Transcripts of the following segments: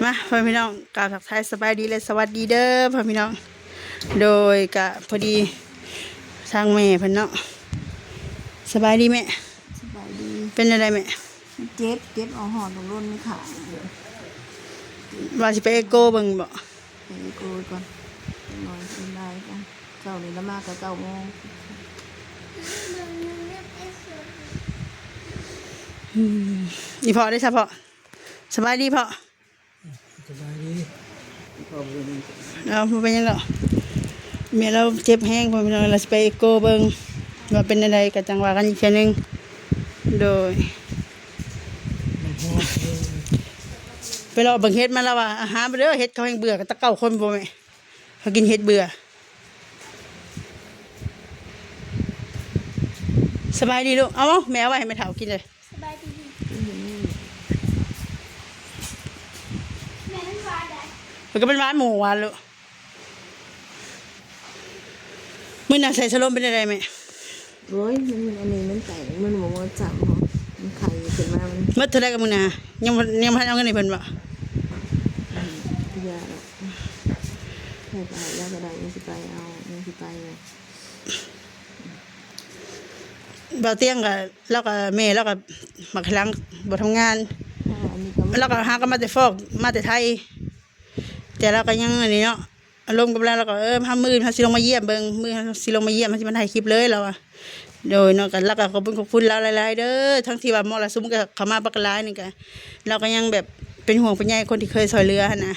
ມາ ພໍ່ແມ່ພີ່ນ້ອງ ກາບທັກທາຍສະບາຍດີ ແລະ ສະຫວັດດີເດີ ພໍ່ແມ່ພີ່ນ້ອງ. ໂດຍ ກະພໍດີທາງແມ່ເພິ່ນເນາະ. ສະບາຍດີແມ່. ສະບາຍດີ. ເປັນຈັ່ງໃດແມ່? ເຈັບ ເຈັບເອົາຫອດລົງລົ້ນຂາ. ວ່າຊິໄປເອໂກເບິ່ງບໍ? ໄປເອໂກກ່ອນ ຈັກໜ້ອຍ ເປັນໄດ້ກ່ອນ. ເຊົ້ານີ້ລະມາແຕ່ເກົ້າໂມງ. ອືມ ອີພໍ່ເດ້ຊະພໍ່? ສະບາຍດີພໍ່. ສະບາຍດີ. ເອົາ ບໍ່ເປັນຫຍັງດອກ ແມ່ລາວເຈັບແຮງ ພໍ່ແມ່ພີ່ນ້ອງ. ລາວຊິໄປເອໂກເບິ່ງວ່າເປັນແນວໃດ ກະຈັ່ງວ່າກັນອີກເທື່ອໜຶ່ງ. ໂດຍ ໄປເລາະເບິ່ງເຫັດມາ ລາວວ່າ ອາຫານເດີ ເຫັດເຂົາແຮ່ງເບື່ອ ກະຕະເກົ້າຄົນບໍ່ແມ່ ເຂົາກິນເຫັດເບື່ອ. ສະບາຍດີລູກ. ເອົາ ແມ່ເອົາໄວ້ໃຫ້ແມ່ເຖົ້າກິນເລີຍ. ສະບາຍດີ. ແມ່ ມັນຫວານໃດ? ມັນກະເປັນຫວານໝູ່ຫວານລູກ. ມື້ໜ້າໃສ່ສະລົມເປັນຈັ່ງໃດແມ່? ໂອ້ຍ ມັນ ອັນນີ້ມັນໄປ ມັນບໍ່ໝົດຊ້ຳ ມັນໄຂ່ຂຶ້ນມາ ມັນ ໝົດເທົ່າໃດກະມື້ໜ້າ? ຍັງບໍ່ ຍັງບໍ່ທັນເອົາເງິນໃຫ້ເພິ່ນບໍ? ອືມ ຢ່າດອກ ໃຫ້ໄປແລ້ວກະໄດ້ ຍັງຊິໄປເອົາ ຍັງຊິໄປຢູ່. ບ່າວຕຽງກະ ລາວກະ ແມ່ລາວກະໝາກໄຂ່ຫຼັງບໍ່ທຳງານ. ເອີ ອັນນີ້ກະ ລາວກະຫາກະມາແຕ່ຟອກ ມາແຕ່ໄທ ແຕ່ລາວກະຍັງອັນນີ້ເນາະ ອາລົມກັບລາວ ລາວກະ ເອີ ມື້ອື່ນເຮົາຊິລົງມາຢ້ຽມເບິ່ງ ມື້ອື່ນເຮົາຊິລົງມາຢ້ຽມ ເຮົາຊິມາຖ່າຍຄລິບເລີຍ ລາວວ່າ. ໂດຍເນາະ ກະລາວກະຂອບຄຸນ ຂອບຄຸນລາວຫຼາຍໆເດີ ທັງທີ່ວ່າມໍລະສຸມກະເຂົ້າມາບັກຫຼາຍນີ້ກະ ລາວກະຍັງແບບເປັນຫ່ວງເປັນໃຍຄົນທີ່ເຄີຍຊ່ອຍເຫຼືອຫັ້ນນະ.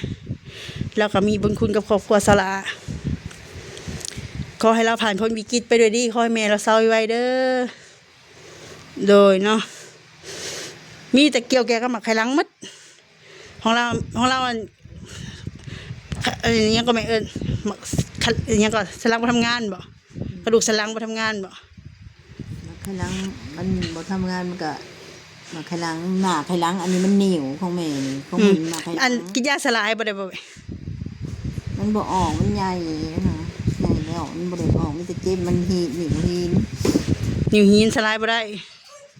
ລາວກະມີບຸນຄຸນກັບຄອບຄົວສາລາ. ຂໍໃຫ້ລາວຜ່ານພົ້ນວິກິດໄປດ້ວຍດີ ຂໍໃຫ້ແມ່ລາວເຊົາໄວໆເດີ. ໂດຍເນາະ ມີແຕ່ກ່ຽວແກ່ກັບໝາກໄຂ່ຫຼັງໝົດ. ຂອງລາວ ຂອງລາວ ອັນ ອັນຫຍັງກະແມ່ເອີ້ນ ໝາກ ຫຍັງກະ ສັນຫຼັງບໍ່ທຳງານບໍ? ກະດູກສັນຫຼັງບໍ່ທຳງານບໍ? ໝາກໄຂ່ຫຼັງມັນບໍ່ທຳງານ ມັນກະ ໝາກໄຂ່ຫຼັງ ໝາກໄຂ່ຫຼັງ ອັນນີ້ມັນໜິວຂອງແມ່ນີ້ ຂອງ ອືມ ມັນໝາກໄຂ່ຫຼັງ. ອັນກິນຢາສະລາຍບໍ່ໄດ້ບໍ່? ມັນບໍ່ອອກ ມັນໃຫຍ່ຫັ້ນນະ ໃຫຍ່ແລ້ວມັນບໍ່ໄດ້ອອກ ມີແຕ່ເຈັບ ມັນຫີນ ໜິວຫີນ ໜິວຫີນສະລາຍບໍ່ໄດ້.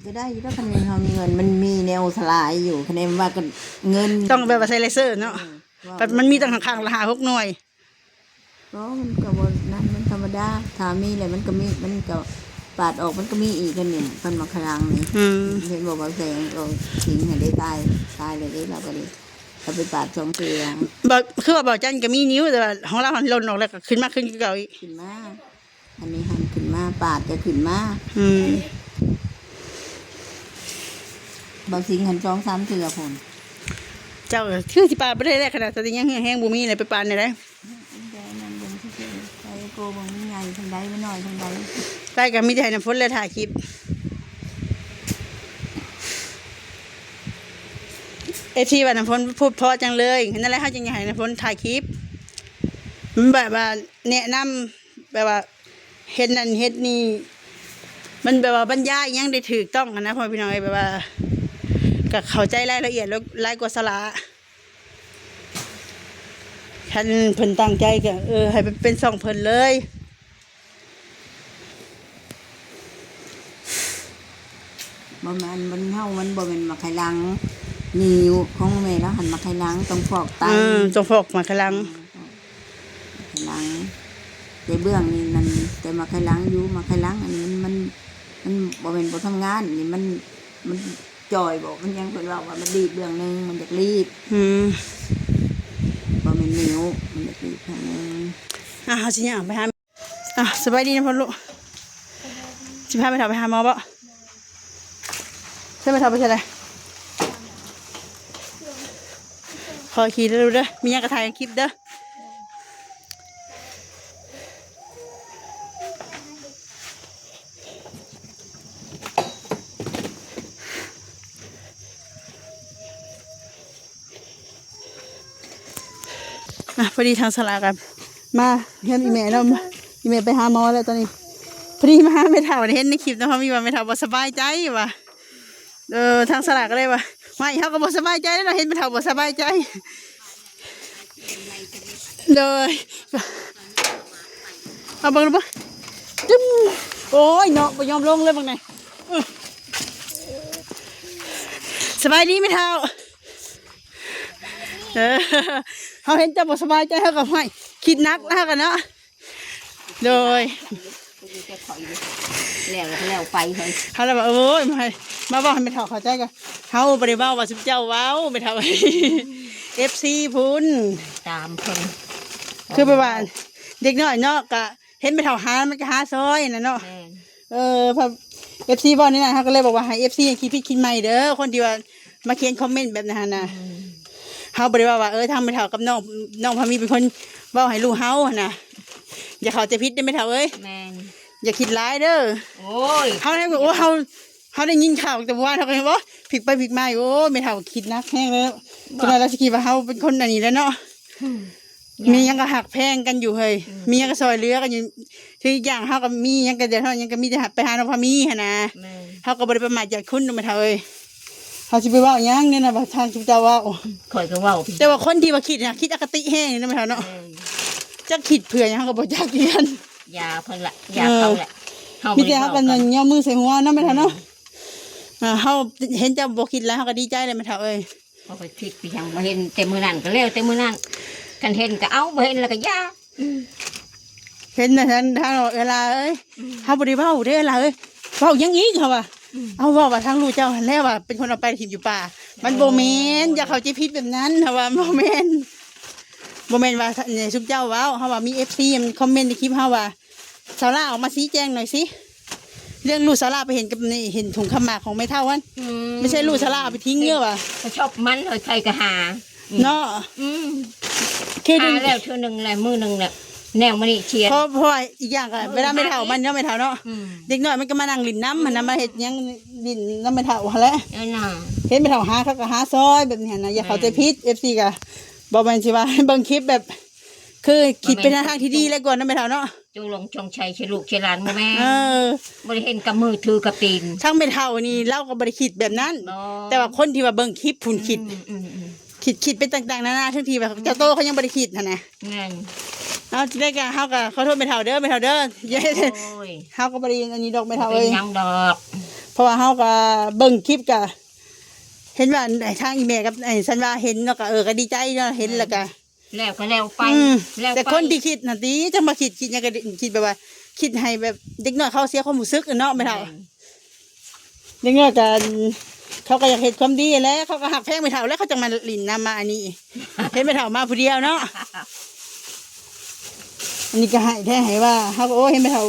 ກະໄດ້ຢູ່ດອກ ຄັນແມ່ນເຮົາມີເງິນ ມັນມີແນວສະລາຍຢູ່ ຄັນແມ່ນວ່າກະເງິນ ຕ້ອງແບບວ່າໃສ່ເລເຊີເນາະ. ເອີ ແບບມັນມີຕັ້ງຂ້າງລະຫ້າຫົກໜ່ວຍ. ບໍ່ ມັນກະບໍ່ນັ້ນ ມັນທຳມະດາ ຖ້າມີແລ້ວມັນກະມີ ມັນກະປາດອອກ ມັນກະມີອີກ ອັນນີ້ ຄັນໝາກໄຂ່ຫຼັງນີ້. ອືມ ເຫັນບໍ່ ບ່າວແສງ ເອົາສິງຫັ້ນເດ້ ຕາຍ ຕາຍແລ້ວເດ້ ລາວກະເດ້ ເຂົາໄປປາດສອງເທື່ອ. ບໍ່ ຄືວ່າບ່າວຈັນກະມີໜິວ ແຕ່ວ່າຂອງລາວຫັ້ນຫຼົ່ນອອກແລ້ວກະຂຶ້ນມາຄືນເກົ່າອີກ. ຂຶ້ນມາ ອັນນີ້ຫັ້ນຂຶ້ນມາ ປາດກະຂຶ້ນມາ. ອືມ ບ່າວສິງຫັ້ນສອງສາມເທື່ອພຸ້ນ. ເຈົ້າກະຄືຊິປາດບໍ່ໄດ້ແລ້ວ ຂະໜາດສະຕິຍັງເຫື່ອແຮງບໍ່ມີເລີຍ ໄປປາດແນວໃດ? ແຕ່ນັ້ນເບິ່ງຊື່ໆ ໄປໂກເບິ່ງມັນໃຫຍ່ສ່ຳໃດ ມັນນ້ອຍສ່ຳໃດ. ໄປກະມີແຕ່ໃຫ້ນ້ຳຝົນແລະຖ່າຍຄລິບ. ເອັຟຊີ ວ່ານ້ຳຝົນພູດເພາະຈັງເລີຍ ນັ້ນແຫຼະ ເຮົາຈຶ່ງຢາກໃຫ້ນ້ຳຝົນຖ່າຍຄລິບ ແບບວ່າແນະນຳ ແບບວ່າເຮັດນັ້ນເຮັດນີ້ ມັນແບບວ່າບັນຍາຍອີ່ຫຍັງໄດ້ຖືກຕ້ອງຫັ້ນນະ ພໍ່ແມ່ພີ່ນ້ອງເອີຍ. ແບບວ່າກະເຂົ້າໃຈລາຍລະອຽດຫຼາຍກວ່າສາລາ. ຄັນເພິ່ນຕັ້ງໃຈກະ ເອີ ໃຫ້ເປັນຊ່ອງເພິ່ນເລີຍ. ບໍ່ແມ່ນ ມັນເຮົາ ມັນບໍ່ແມ່ນໝາກໄຂ່ຫຼັງ ໜິວຂອງແມ່ລາວຫັ້ນ ໝາກໄຂ່ຫຼັງຕ້ອງຟອກໄຕ. ອືມ ຕ້ອງຟອກໝາກໄຂ່ຫຼັງ. ອືມ ໄຂ່ຫຼັງ ແຕ່ເບື້ອງນີ້ນັ້ນ ແຕ່ໝາກໄຂ່ຫຼັງຢູ່ ໝາກໄຂ່ຫຼັງອັນນີ້ມັນ ມັນ ມັນບໍ່ແມ່ນບໍ່ທຳງານ ນີ້ມັນ ມັນຈ່ອຍບໍ ມັນຫຍັງ ເພິ່ນເວົ້າວ່າມັນລີບເບື້ອງໜຶ່ງ ມັນຢາກລີບ. ອືມ ບໍ່ແມ່ນໜິວ ມັນຢາກລີບຂ້າງໜຶ່ງ. ອ່ະ ເຮົາຊິຍ່າງໄປຫາ ອ່ະ ສະບາຍດີນຳເພິ່ນລູກ. ຊິພາແມ່ເຖົ້າໄປຫາໝໍບໍ? ໃສ່ແມ່ເຖົ້າໄປໃສລະ? ຂໍຂີ່ເດີລູກເດີ ມີຫຍັງກະຖ່າຍຄລິບເດີ. ອ່ະ ພໍດີທາງສາລາກະມາເຮືອນອີ່ແມ່ເນາະ ອີ່ແມ່ໄປຫາໝໍແລ້ວຕອນນີ້. ພໍດີມາຫາແມ່ເຖົ້າ ເຫັນໃນຄລິບເນາະ ເຂົາມີວ່າແມ່ເຖົ້າບໍ່ສະບາຍໃຈວ່າ. ເອີ ທາງສາລາກະເລີຍວ່າ ໄວ້ ເຮົາກະບໍ່ສະບາຍໃຈເນາະ ເຫັນແມ່ເຖົ້າບໍ່ສະບາຍໃຈ. ໂດຍ ເອົາເບິ່ງດູບໍ່. ໂອ້ຍເນາະ ບໍ່ຍອມລົງເລີຍບັກນີ້. ສະບາຍດີແມ່ເຖົ້າ. ເອີ ເຮົາເຫັນເຈົ້າບໍ່ສະບາຍໃຈ ເຮົາກໍ ຫ້ວຍ ຄິດໜັກແລ້ວກັນເນາະ. ໂດຍ ແລ້ວ ແລ້ວໄປເຮີ້ຍ ເຮົາລະວ່າ ໂອ້ຍ ມາ ມາເວົ້າໃຫ້ແມ່ເຖົ້າເຂົ້າໃຈກໍ ເຮົາບໍ່ໄດ້ເວົ້າວ່າຊຸມເຈົ້າເວົ້າ ແມ່ເຖົ້າ ເອັຟຊີພຸ້ນ ຕາມເພິ່ນ ຄືແບບວ່າເດັກນ້ອຍເນາະ ກະເຫັນແມ່ເຖົ້າຫາ ມັນກະຫາຊ່ອຍຫັ້ນນະເນາະ. ແມ່ນ ເອີ ເອັຟຊີເວົ້າແນວນັ້ນ ເຮົາກໍເລີຍບອກວ່າໃຫ້ເອັຟຊີຄິດຜິດຄິດໃໝ່ເດີ ຄົນທີ່ວ່າມາຂຽນຄອມເມັນແບບນັ້ນຫັ້ນນະ. ອືມ ເຮົາບໍ່ໄດ້ເວົ້າວ່າ ເອີ ທາງແມ່ເຖົ້າກັບນ້ອງ ນ້ອງພາມີເປັນຄົນເວົ້າໃຫ້ລູກເຮົາຫັ້ນນະ ຢ່າເຂົ້າໃຈຜິດເດີແມ່ເຖົ້າເອີຍ. ແມ່ນ ຢ່າຄິດຫຼາຍເດີ. ໂອ້ຍ ເຮົາ ໂອ້ ເຮົາ ເຮົາໄດ້ຍິນຂ່າວຕັ້ງແຕ່ເມື່ອວານ ເຮົາກໍເຫັນ ໂອ້ ພິກໄປພິກມາ ໂອ້ ແມ່ເຖົ້າຄິດໜັກແຮງເລີຍ. ບໍ່ ເພິ່ນວ່າລາວຊິຄິດວ່າເຮົາເປັນຄົນອັນນີ້ແຫຼະເນາະ. ອືມ ມີຫຍັງກໍຮັກແພງກັນຢູ່ເຮີ້ຍ. ອືມ ມີຫຍັງກໍຊ່ອຍເຫຼືອກັນຢູ່ ຄືອີກຢ່າງເຮົາກໍມີຫຍັງກໍເດືອດຮ້ອນຫຍັງກໍມີແຕ່ໄປຫານ້ອງພາມີຫັ້ນນະ. ແມ່ນ ເຮົາກໍບໍ່ໄດ້ປະໝາດຢາດຄຸນດອກແມ່ເຖົ້າເອີຍ. ເຮົາຊິໄປເວົ້າຫຍັງແນວນັ້ນວ່າທາງຊຸມເຈົ້າເວົ້າ ຂ້ອຍກໍເວົ້າ ແຕ່ວ່າຄົນທີ່ວ່າຄິດນະ ຄິດອະຄະຕິແຮງເນາະແມ່ເຖົ້າເນາະ. ແມ່ນ ຈັກຄິດເພື່ອຫຍັງເຮົາກໍບໍ່ຈັກຄືກັນ. ຢ່າເພິ່ນລະ ຢ່າເຂົາລະ ເຮົາ ມີແຕ່ເຮົາກໍຍ້ອງມືໃສ່ຫົວເນາະແມ່ເຖົ້າເນາະ. ອ່າ ເຮົາເຫັນເຈົ້າບໍ່ຄິດຫຼາຍ ເຮົາກໍດີໃຈແລ້ວແມ່ເຖົ້າເອີຍ. ເຮົາກໍຄິດໄປຫຍັງ ບໍ່ເຫັນແຕ່ມື້ນັ້ນກໍແລ້ວແຕ່ມື້ນັ້ນ ຄັນເຫັນກໍເອົາ ບໍ່ເຫັນແລ້ວກໍຢ່າ. ເຫັນແຕ່ທາງ ທາງເອື້ອຍຫຼ້າເອີຍ ອືມ ເຮົາບໍ່ໄດ້ເວົ້າເດ້ເອື້ອຍຫຼ້າເອີຍ. ເວົ້າຫຍັງອີກ ເຮົາວ່າ ອືມ ເອົາ ເວົ້າວ່າທາງລູກເຈົ້າຫັ້ນແຫຼະວ່າເປັນຄົນເອົາໄປຖິ້ມຢູ່ປ່າ. ມັນບໍ່ແມ່ນ ໂອ້ຍ ຢ່າເຂົ້າໃຈຜິດແບບນັ້ນ ເຮົາວ່າ ອືມ ບໍ່ແມ່ນ ບໍ່ແມ່ນວ່າຊຸມເຈົ້າເວົ້າ ເຮົາວ່າມີເອັຟຊີມັນຄອມເມັນໃນຄລິບເຮົາວ່າ ສາວຫຼ້າອອກມາຊີ້ແຈງໜ່ອຍຊິ ເລື່ອງລູກສາວຫຼ້າໄປເຫັນກັບນີ້ ເຫັນຖົງຄຳໝາກຂອງແມ່ເຖົ້າຫັ້ນ. ອືມ ບໍ່ໃຊ່ລູກສາວຫຼ້າເອົາໄປຖິ້ມເດີ້ວ່າ ກະຊອບມັນເຮີ້ຍ ໃຜກະຫາ ອືມ ເນາະ. ອືມ ຄືຫາແລ້ວເທື່ອໜຶ່ງແຫຼະ ມື້ໜຶ່ງແຫຼະ ແນວມານີ້ເຄຍ ເພາະ ເພາະວ່າອີກຢ່າງກໍ ເອີ ເວລາແມ່ເຖົ້າມັນເນາະ ແມ່ເຖົ້າເນາະ ອືມ ເດັກນ້ອຍມັນກໍມານັ່ງຫຼິ້ນນຳຫັ້ນນະ ອືມ ມາເຮັດຫຍັງຫຼິ້ນນຳແມ່ເຖົ້າຫັ້ນແຫຼະ. ເອີ ນະ ເຫັນແມ່ເຖົ້າຫາເຂົາກໍຫາຊ່ອຍແບບນີ້ຫັ້ນນະ. ຢ່າເຂົ້າໃຈຜິດ ເອັຟຊີ ກໍບໍ່ແມ່ນຊິວ່າໃຫ້ເບິ່ງຄລິບແບບ ຄືຄິດໄປໃນທາງທີ່ດີແລ້ວກ່ອນເນາະແມ່ເຖົ້າເນາະ. ຈົ່ງຫຼົງຈົ່ງໄຊໃສ່ລູກໃສ່ຫຼານບໍ່ແມ່ນ. ເອີ ບໍ່ໄດ້ເຫັນກັບມືຖືກັບຕີນ. ທາງແມ່ເຖົ້ານີ້ລາວກໍບໍ່ໄດ້ຄິດແບບນັ້ນ ບໍ່ ແຕ່ວ່າຄົນທີ່ວ່າເບິ່ງຄລິບພຸ້ນຄິດ ອືມ ອືມ ອືມ ຄິດ ຄິດໄປຕ່າງໆນານາ ທັງທີ່ວ່າ ອືມ ເຈົ້າໂຕເຂົາຍັງບໍ່ໄດ້ຄິດຫັ້ນນະ. ແມ່ນ ເອົາ ຈັ່ງໃດກໍເຮົາກໍຂໍໂທດແມ່ເຖົ້າເດີ ແມ່ເຖົ້າເດີ. ໂອ້ຍ ເຮົາກໍບໍ່ໄດ້ອັນນີ້ດອກແມ່ເຖົ້າເອີຍ ບໍ່ເປັນຫຍັງດອກ ເພາະວ່າເຮົາກໍເບິ່ງຄລິບກໍເຫັນວ່າ ທາງອີ່ແມ່ກັບໄອ້ສັນວາເຫັນເນາະ ກໍ ເອີ ກໍດີໃຈເນາະ ເຫັນ ແມ່ນ ແລ້ວກໍ ແລ້ວກໍແລ້ວໄປ ອືມ ແລ້ວໄປ ແຕ່ຄົນທີ່ຄິດຫັ້ນຕິ ຈັ່ງມາຄິດ ຄິດຫຍັງກໍຄິດແບບວ່າ ຄິດໃຫ້ແບບເດັກນ້ອຍເຂົາເສຍຄວາມຮູ້ສຶກເນາະແມ່ເຖົ້າ. ແມ່ນ ເດັກນ້ອຍກໍ ເຂົາກໍຢາກເຮັດຄວາມດີແຫຼະ ເຂົາກໍຮັກແພງແມ່ເຖົ້າແຫຼະ ເຂົາຈັ່ງມາຫຼິ້ນນຳ ມາອັນນີ້ ເຫັນແມ່ເຖົ້າມາຜູ້ດຽວເນາະ. ອັນນີ້ກໍໃຫ້ແທ້ໃຫ້ວ່າ ເຮົາກໍ ໂອ້ ເຫັນແມ່ເຖົ້າ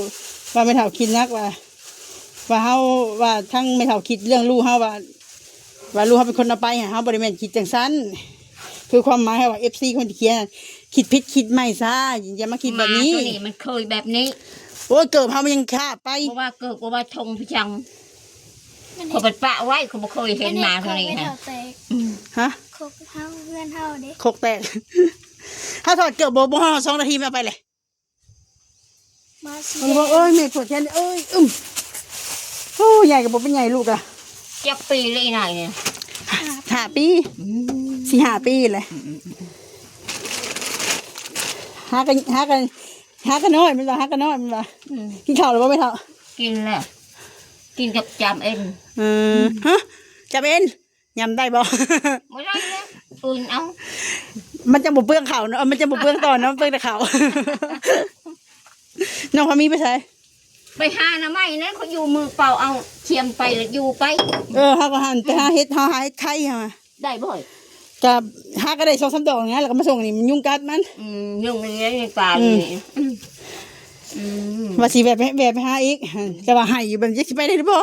ວ່າແມ່ເຖົ້າຄິດໜັກວ່າ ວ່າເຮົາ ວ່າທັງແມ່ເຖົ້າຄິດເລື່ອງລູກເຮົາວ່າ ວ່າລູກເຮົາເປັນຄົນເອົາໄປ ເຮົາບໍ່ໄດ້ແມ່ນຄິດຈັ່ງຊັ້ນ ຄືຄວາມໝາຍເຮົາວ່າ ເອັຟຊີ ຄົນທີ່ຂຽນ ຄິດຜິດຄິດໃໝ່ຊະ ຢ່າມາຄິດແບບນີ້ ໝາໂຕນີ້ມັນເຄີຍແບບນີ້. ໂອ້ຍ ເກີບເຮົາມັນຍັງຄາບໄປ ບໍ່ວ່າເກີບ ບໍ່ວ່າຖົງພິຈັງ ຂ້ອຍໄປປະໄວ້ ຂ້ອຍບໍ່ເຄີຍເຫັນໝາໂຕນີ້ ອັນນີ້ ຫັ້ນ ຄົກແຕກ ອືມ ຮະ ຄົກເຮົາ ເຮືອນເຮົາເດ້ ຄົກແຕກ ເຮົາຖອດເກີບບໍ່ ບໍ່ຮອດສອງນາທີ ມັນເອົາໄປເລີຍ. ມາຊິ ມັນບອກ ເອີຍ ແມ່ປວດແຂນ ເອີຍ ອຶ້ມ ໂອ້ ໃຫຍ່ກໍບໍ່ເປັນໃຫຍ່ ລູກອະ ຈັກປີແລ້ວອີ່ນາຍນີ້? ຫ້າປີ ອືມ ສີ່ຫ້າປີແຫຼະ ອືມ ຫາກັນ ຫາກັນ ຫາກັນນ້ອຍແມ່ນບໍ່? ຫາກັນນ້ອຍແມ່ນບໍ່? ອືມ ກິນເຂົ້າແລ້ວບໍ່ແມ່ເຖົ້າ? ກິນແລ້ວ ກິນກັບຈຳເອັນ ເອີ ຮະ ຈຳເອັນ ຍຳໄດ້ບໍ່? ບໍ່ໄດ້ແລ້ວ ອື່ນເອົາ ມັນຈັ່ງບໍ່ເປືອງເຂົ້າເນາະ ມັນຈັ່ງບໍ່ເປືອງຕອນເນາະ ມັນເປືອງແຕ່ເຂົ້າ. ນ້ອງພາມີໄປໃສ? ໄປຫາໜໍ່ໄມ້ນັ້ນ ເຂົາຢູ່ມືເປົ່າ ເອົາຄຽມໄປແລ້ວຢູ່ໄປ. ເອີ ເຮົາກໍຫັ້ນ ໄປຫາເຫັດ ເຮົາຫາເຫັດໄຂ່ເຮົາ ໄດ້ບໍ່? ກໍຫາກໍໄດ້ສອງສາມດອກນະ ແລ້ວກໍມາສົ່ງນີ້ ມັນຍຸງກັດມັນ ອືມ ຍຸງມັນເລີຍ ໃນປ່າ ອືມ ນີ້ ອືມ ວ່າຊິແວ່ໄປ ແວ່ໄປຫາອີກ ແຕ່ວ່າໃຫ້ຢູ່ ແບບ ຈັກຊິໄປໄດ້ຫຼືບໍ່?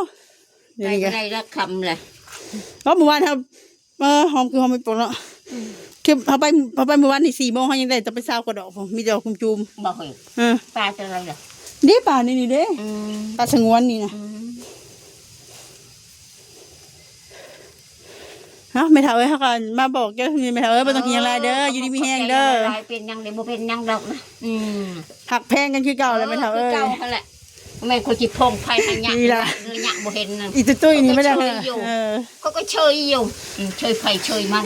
ໄດ້ກໍໄດ້ລະຄ່ຳແຫຼະ ເພາະມື້ວານເຮົາ ເອີ ຫອມຄືຫອມໄມ້ປົກເນາະ ອືມ ຄືເຮົາໄປ ເຮົາໄປມື້ວານນີ້ສີ່ໂມງ ເຮົາຍັງໄດ້ແຕ່ໄປຊາວກວ່າດອກພຸ້ນ ມີແຕ່ດອກຈູມໆ ບໍ່ເຄີຍ ເອີ ປາຈັ່ງໃດລະ ເດ້ ປາໃນນີ້ເດ້ ອືມ ປາສະຫງວນນີ້ນະ ອືມ ເອົ້າ ແມ່ເຖົ້າເອີຍ ເຮົາກໍມາບອກເຈົ້ານີ້ ແມ່ເຖົ້າເອີຍ ບໍ່ຕ້ອງຄິດຫຍັງຫຼາຍເດີ ເອີ ຢູ່ດີມີແຮງເດີ ເປັນຫຍັງເດ້ ບໍ່ເປັນຫຍັງດອກນະ ອືມ ຮັກແພງກັນຄືເກົ່າແຫຼະ ເອີ ແມ່ເຖົ້າເອີຍ ຄືເກົ່າຫັ້ນແຫຼະ ແມ່ນຂ້ອຍຊິໂພງໄຟໃຫ້ຍະ ນີ້ລະ ຍະບໍ່ເຫັນນະ ອີ່ຕຸຍໆນີ້ ມັນເລີຍ ເອີ ເຂົາກໍເຊີຍຢູ່ ອືມ ເຊີຍໃຜເຊີຍມັນ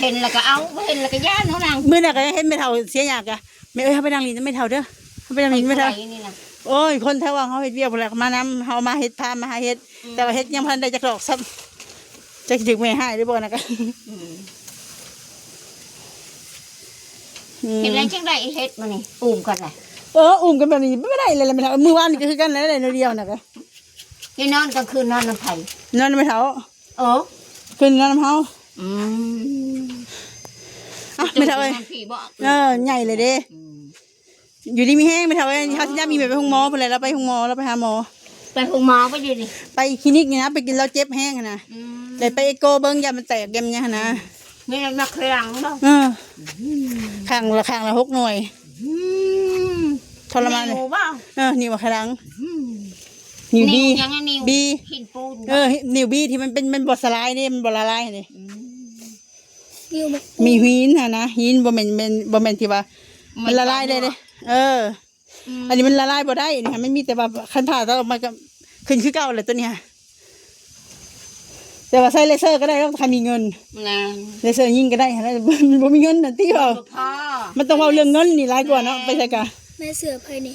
ເຫັນແລ້ວກໍເອົາ ບໍ່ເຫັນແລ້ວກໍຢ່າເນາະນາງ ມື້ນັ້ນກໍຍັງເຫັນແມ່ເຖົ້າເສຍຫຍັງກະ ແມ່ເອີຍ ເຮົາໄປນັ່ງຫຼິ້ນນຳແມ່ເຖົ້າເດີ້ ເຮົາໄປນັ່ງຫຼິ້ນນຳແມ່ເຖົ້າ ໂອ້ຍ ຄົນແຖວວ່າເຮົາເຮັດວຽກພຸ້ນແຫຼະ ມານຳ ເຮົາມາເຮັດ ພາມາຫາເຫັດ ອືມ ແຕ່ວ່າເຫັດຍັງບໍ່ທັນໄດ້ຈັກດອກຊ້ຳ ຈັກຊິຖືກແມ່ຮ້າຍຫຼືບໍ່ນະກະ ອືມ ອືມ ເຮັດແລ້ວຈັ່ງໄດ້ເຮັດມານີ້ ອຸ້ມກັນລະ ເອີ ອຸ້ມກັນແບບນີ້ບໍ່ໄດ້ແລ້ວແມ່ເຖົ້າ. ມື້ວານນີ້ກໍຄືກັນແຫຼະ ໄດ້ໜ້ອຍດຽວນະ ກໍ ນີ້ນອນກາງຄືນນອນນຳໃຜ? ນອນນຳແມ່ເຖົ້າ. ເອີ ຄືນນອນນຳເຮົາ. ອືມ ອ່ະ ແມ່ເຖົ້າເອີຍ ນອນພີ້ບໍ່? ເອີ ໃຫຍ່ເລີຍເດ້. ອືມ ຢູ່ດີມີແຮງແມ່ເຖົ້າເອີຍ. ເຮົາຊິຍາມອີ່ແມ່ໄປໂຮງໝໍພຸ້ນແຫຼະ ລາວໄປໂຮງໝໍ ລາວໄປຫາໝໍ. ໄປໂຮງໝໍບໍ່ຢູ່ນີ້? ໄປຄລີນິກນີ້ນະ ໄປກິນ ລາວເຈັບແຮງຫັ້ນນະ. ອືມ ໄດ້ໄປເອໂກເບິ່ງ ຢ້ານມັນແຕກ ຢ້ານມັນຫຍັງຫັ້ນນະ. ແມ່ນມາເຄີຫຼັງບໍ່? ເອີ ອືມ ຂ້າງລະ ຂ້າງລະຫົກໜ່ວຍ. ອືມ ທໍລະມານ. ນິ້ວບໍ່? ເອີ ນິ້ວເຄີຫຼັງ. ອືມ ນິ້ວບີ ໜິ່ວຫຍັງ ໜິ່ວບີ ຫີນປູນ. ເອີ ນິ້ວບີທີ່ມັນເປັນ ມັນບໍ່ສະຫຼາຍເດ້ ມັນບໍ່ລະລາຍເດ້. ອືມ ມີຫີນຫັ້ນນະ ຫີນ ບໍ່ແມ່ນ ແມ່ນ ບໍ່ແມ່ນທີ່ວ່າມັນລະລາຍໄດ້ເດ້. ເອີ ອືມ ອັນນີ້ມັນລະລາຍບໍ່ໄດ້ ອັນນີ້ມັນມີແຕ່ວ່າຄັນຜ່າຕັດອອກມາກໍຂຶ້ນຄືເກົ່າແຫຼະຕົວນີ້. ແຕ່ວ່າໃຊ້ເລເຊີກໍໄດ້ດອກ ຖ້າມີເງິນ. ແມ່ນ ເລເຊີຍິງກໍໄດ້ຫັ້ນແຫຼະ ມັນບໍ່ມີເງິນຫັ້ນຕິ. ບໍ່ພໍ ມັນຕ້ອງເວົ້າເລື່ອງເງິນນີ້ຫຼາຍກວ່າເນາະ. ແມ່ນ ໄປໃສກະ ແມ່ເສື້ອໃຜນີ້?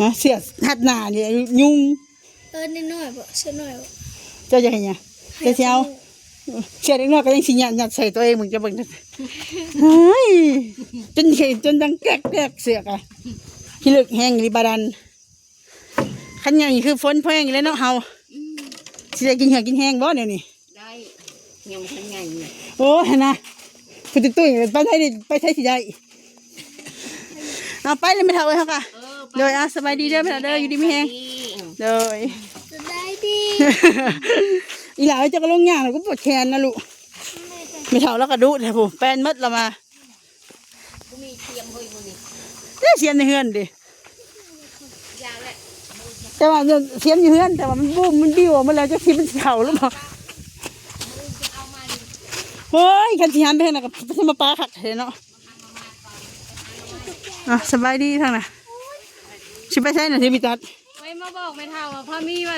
ຮະ ເສື້ອຮັດໜ້ານີ້ ຍຸງ. ເອີ ນ້ອຍໆບໍ່? ເສື້ອນ້ອຍບໍ່? ເຈົ້າຢາກເຮັດຫຍັງ? ໃຫ້ ເຈົ້າຊິເອົາ ເສື້ອເດັກນ້ອຍກໍຍັງຊິຍັດ ຍັດໃສ່ຕົວເອງ ມຶງຈະເບິ່ງ. ເຮີ້ຍ ຈົນເຫັນ ຈົນດັງແກກໆ ເສື້ອກະ ພິລຶກແຮງອີ່ຫຼີບາດານ. ຄັນຫຍັງນີ້ຄືຝົນແພງອີກແລ້ວເນາະເຮົາ. ອືມ ຊິໄດ້ກິນເຫື່ອກິນແຮງບໍ່ແນວນີ້? ໄດ້ ຍັງບໍ່ທັນໃຫຍ່ຢູ່. ໂອ້ຍ ຫັ້ນນະ ຜູ້ຕຸ້ຍໆ ໄປໃສໄດ້ ໄປໃສຊິໄດ້. ເອົາໄປເລີຍແມ່ເຖົ້າເອີຍ ເຮົາກະ. ເອີ ໄປ ໂດຍ ອ່ະ ສະບາຍດີເດີແມ່ເຖົ້າເດີ ຢູ່ດີມີແຮງ. ໂດຍ ສະບາຍດີ. ອີ່ຫຼ້າເອີຍ ເຈົ້າກໍລົງຍ່າງແລ້ວ ກໍປວດແຂນນະລູກ. ແມ່ເຖົ້າລາວກໍດຸແທ້ ຜູ້ແປນໝົດລາວມາ. ບໍ່ມີສຽມເຮີ້ຍມື້ນີ້ ເດ້ ສຽມໃນເຮືອນເດ້. ແຕ່ວ່າສຽມຢູ່ເຮືອນ ແຕ່ວ່າມັນບູມ ມັນບິວອອກໝົດແລ້ວ ຈັກຊິມັນຊິເຂົ້າຫຼືບໍ່. ໂອ້ຍ ຄັນຊິຫັນໄປຫັ້ນນະ ກໍຊິມາປາຄັກແທ້ເນາະ. ອ່ະ ສະບາຍດີທາງນະ ຊິໄປໃສນະ ຊິມີຕັດ? ໄວ້ມາບອກແມ່ເຖົ້າວ່າ ພາມີວ່າ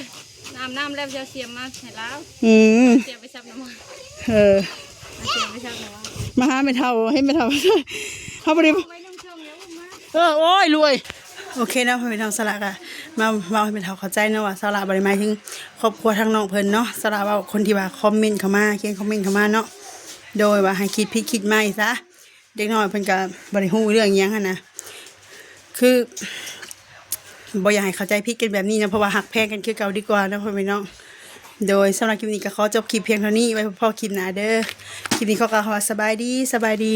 ອາບນ້ຳແລ້ວຈະເອົາສຽມມາໃຫ້ລາວ. ອືມ ສຽມໄປຊັບນ້ຳມັນ. ເອີ ສຽມໄປຊັບນ້ຳມັນ ມາຫາແມ່ເຖົ້າ ເຫັນແມ່ເຖົ້າ ເຮົາບໍ່ໄດ້ ໄວ້ນຳຊ່ອງແລ້ວມາ. ເອີ ໂອ້ຍ ລວຍ. ໂອເຄເນາະ ພໍ່ແມ່ພີ່ນ້ອງ ສາລາກະມາເວົ້າໃຫ້ແມ່ເຖົ້າເຂົ້າໃຈເນາະວ່າ ສາລາບໍ່ໄດ້ໝາຍເຖິງຄອບຄົວທາງນ້ອງເພິ່ນເນາະ. ສາລາເວົ້າຄົນທີ່ວ່າຄອມເມັນເຂົ້າມາ ຂຽນຄອມເມັນເຂົ້າມາເນາະ ໂດຍວ່າໃຫ້ຄິດຜິດຄິດໃໝ່ຊະ. ເດັກນ້ອຍເພິ່ນກໍບໍ່ໄດ້ຮູ້ເລື່ອງອີ່ຫຍັງຫັ້ນນະ ຄືບໍ່ຢາກໃຫ້ເຂົ້າໃຈຜິດກັນແບບນີ້ນະ ເພາະວ່າຮັກແພງກັນຄືເກົ່າດີກວ່າເນາະ ພໍ່ແມ່ພີ່ນ້ອງ. ໂດຍ ສຳລັບຄລິບນີ້ກໍຂໍຈົບຄລິບພຽງເທົ່ານີ້ ໄວ້ພົບພໍ້ຄລິບໜ້າເດີ. ຄລິບນີ້ຂໍກ່າວຄຳວ່າສະບາຍດີ ສະບາຍດີ.